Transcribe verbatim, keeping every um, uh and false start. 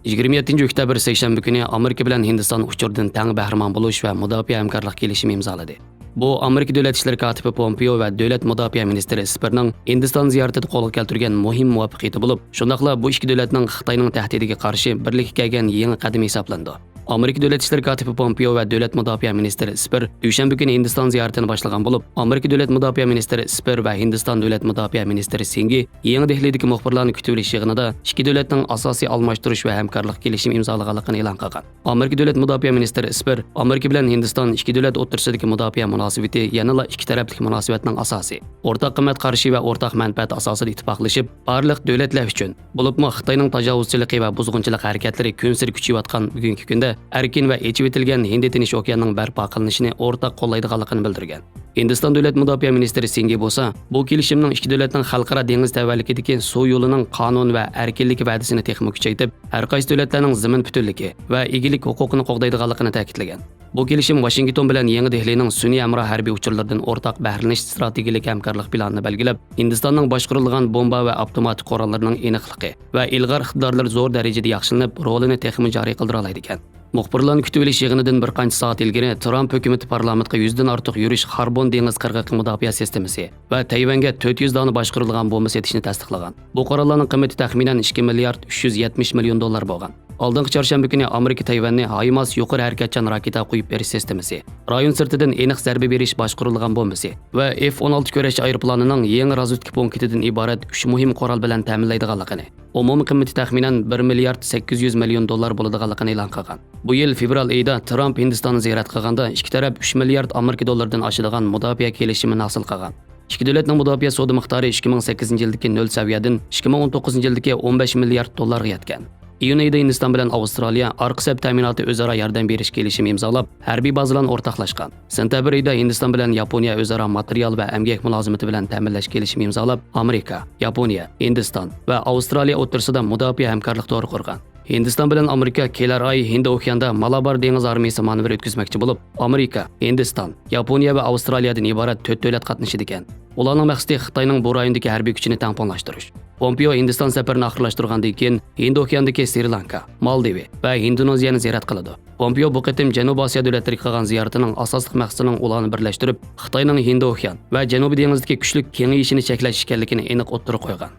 يىگىرمە يەتتىنچى ئۆكتەبىر سەيشەنبە كۈنى ئامېرىكا بىلەن ھىندىستان ئۇچۇردىن تەڭ بەھرىمەن بولۇش ۋە مۇداپىئە ھەمكارلىق كېلىشىمى ئىمزالىدى. بۇ ئامېرىكا دۆلەت ئىشلىرى كاتىپى پومپېئو ۋە دۆلەت مۇداپىئە مىنىستىرى ئېسپېرنىڭ ھىندىستان زىيارىتىدە قولغا كەلتۈرگەن مۇھىم مۇۋەپپەقىيىتى بولۇپ، شۇنداقلا بۇ ئىككى دۆلەتنىڭ خىتاينىڭ تەھدىتىگە قارشى بىرلىككە كەلگەن يېڭى قەدىمى ھېسابلىنىدۇ. ئامېرىكا دۆلەت ئىشلىرى كاتىپى پومپېئو ۋە دۆلەت مۇداپىئە مىنىستىرى ئېسپېر دۈشەنبە كۈنى ھىندىستان زىيارىتىنى باشلىغان بولۇپ، ئامېرىكا دۆلەت مۇداپىئە مىنىستىرى ئېسپېر ۋە ھىندىستان دۆلەت مۇداپىئە مىنىستىرى سىنگى يېڭى دېھلىدىكى مۇخبىرلارنى كۈتۈۋېلىش يىغىنىدا ئىككى دۆلەتنىڭ ئاساسىي ئالماشتۇرۇش ۋە ھەمكارلىق كېلىشىمى ئىمزالىغانلىقىنى ئېلان قىلغان. ئامېرىكا دۆلەت مۇداپىئە مىنىستىرى ئېسپېر ئامېرىكا بىلەن ھىندىستان ئىككى دۆلەت ئوتتۇرىسىدىكى مۇداپىئە مۇناسىۋىتى يەنىلا ئىككى تەرەپلىك مۇناسىۋەتنىڭ ئاساسى، ئورتاق قىممەت قارىشى ۋە ئورتاق مەنپەئەت ئاساسىدا ئىتتىپاقلىشىپ، بارلىق دۆلەتلەر ئۈچۈن، بولۇپمۇ خىتاينىڭ تاجاۋۇزچىلىقى ۋە بۇزغۇنچىلىق ھەرىكەتلىرى كۈنسېرى كۈچىيىۋاتقان بۈگۈنكى كۈندە ئەركىن ۋە ئېچىۋېتىلگەن ھىندى تىنچ ئوكياننىڭ بەرپا قىلىنىشىنى ئورتاق قوللايدىغانلىقىنى بىلدۈرگەن. ھىندىستان دۆلەت مۇداپىئە مىنىستىرى سىنگى بولسا، بۇ كېلىشىمنىڭ ئىككى دۆلەتنىڭ خەلقئارا دېڭىز تەۋەلىكىدىكى سۇ يولىنىڭ قانۇن ۋە ئەركىنلىكى ۋەدىسىنى تېخىمۇ كۈچەيتىپ، ھەر قايسى دۆلەتلەرنىڭ زېمىن پۈتۈنلۈكى ۋە ئىگىلىك ھوقۇقىنى قوغدايدىغانلىقىنى تەكىتلىگەن. بۇ كېلىشىم ۋاشىنگتون بىلەن يېڭى دېھلىنىڭ سۈنئىي ھەمراھ ھەربىي ئۇچۇرلىرىدىن ئورتاق بەھرىلىنىش ئىستراتېگىيەلىك ھەمكارلىق پىلانىنى بەلگىلەپ، ھىندىستاننىڭ باشقۇرۇلىدىغان بومبا ۋە ئاپتوماتىك قوراللىرىنىڭ ئېنىقلىقى ۋە ئىلغار ئىقتىدارلىرى زور دەرىجىدە ياخشىلىنىپ، رولىنى تېخىمۇ جارى قىلدۇرالايدىكەن. مۇخبىرلارنى كۈتۈۋېلىش يىغىنىدىن بىر قانچە سائەت ئىلگىرى ترامپ ھۆكۈمىتى پارلامېنتقا يۈزدىن ئارتۇق يۈرۈش خاربون دېڭىز قىرغىقى مۇداپىئە سىستېمىسى ۋە تەيۋەنگە تۆت يۈز دانە باشقۇرۇلىدىغان بومبا سېتىشنى تەستىقلىغان. بۇ قوراللارنىڭ قىممىتى تەخمىنەن ئىككى مىليارد ئۈچ يۈز يەتمىش مىليون دوللار بولغان. ئالدىنقى چارشەنبە كۈنى ئامېرىكا تەيۋەننى ھايمارس يۇقىرى ھەرىكەتچان راكېتا قويۇپ بېرىش سىستېمىسى، رايون سىرتىدىن ئېنىق زەربە بېرىش باشقۇرۇلىدىغان بومبىسى ۋە ئېف ئون ئالتە كۈرەش ئايروپىلانىنىڭ يېڭى رازۋېدكا پونكىتىدىن ئىبارەت ئۈچ مۇھىم قورال بىلەن تەمىنلەيدىغانلىقىنى، ئومۇمىي قىممىتى تەخمىنەن بىر مىليارد سەككىز يۈز مىليون دوللار بولىدىغانلىقىنى ئېلان قىلغان. بۇ يىل فېۋرال ئېيىدا ترامپ ھىندىستاننى زىيارەت قىلغاندا، ئىككى تەرەپ ئۈچ مىليارد ئامېرىكا دوللىرىدىن ئاشىدىغان مۇداپىئە كېلىشىمىنى ھاسىل قىلغان. ئىككى دۆلەتنىڭ مۇداپىئە سودا مىقدارى ئىككى مىڭ سەككىزىنچى يىلدىكى نۆل سەۋىيەدىن ئىككى مىڭ ئون توققۇزىنچى يىلدىكى ئون بەش مىليارد دوللارغا يەتكەن. ئىيۇن ئېيىدا ھىندىستان بىلەن ئاۋسترالىيە ئارقا سەپ تەمىناتى ئۆزئارا ياردەم بېرىش كېلىشىمى ئىمزالاپ، ھەربىي بازىلارنى ئورتاقلاشقان. سېنتەبىر ئېيىدا ھىندىستان بىلەن ياپونىيە ئۆزئارا ماتېرىيال ۋە ئەمگەك مۇلازىمىتى بىلەن تەمىنلەش كېلىشىمى ئىمزالاپ، ئامېرىكا، ياپونىيە، ھىندىستان ۋە ئاۋسترالىيە ئوتتۇرىسىدا مۇداپىئە ھەمكارلىق تورى قۇرغان. ھىندىستان بىلەن ئامېرىكا كېلەر ئاي ھىندى ئوكياندا مالابار دېڭىز ئارمىيىسى مانېۋىرى ئۆتكۈزمەكچى بولۇپ، ئامېرىكا، ھىندىستان، ياپونىيە ۋە ئاۋسترالىيەدىن ئىبارەت تۆت دۆلەت قاتنىشىدىكەن. ئۇلارنىڭ مەقسىتى خىتاينىڭ بۇ رايوندىكى ھەربىي كۈچىنى تەڭپۇڭلاشتۇرۇش. پومپېئو ھىندىستان سەپىرىنى ئاخىرلاشتۇرغاندىن كېيىن، ھىندى ئوكياندىكى سرى لانكا، مالدىۋى ۋە ھىندونېزىيەنى زىيارەت قىلىدۇ. پومپېئو بۇ قېتىم جەنۇبىي ئاسىيا دۆلەتلىرىگە قىلغان زىيارىتىنىڭ ئاساسلىق مەقسىتىنىڭ ئۇلارنى بىرلەشتۈرۈپ، خىتاينىڭ ھىندى ئوكيان ۋە جەنۇبىي دېڭىزدىكى كۈچلۈك كېڭىيىشىنى چەكلەش ئىكەنلىكىنى ئېنىق ئوتتۇرىغا قويغان.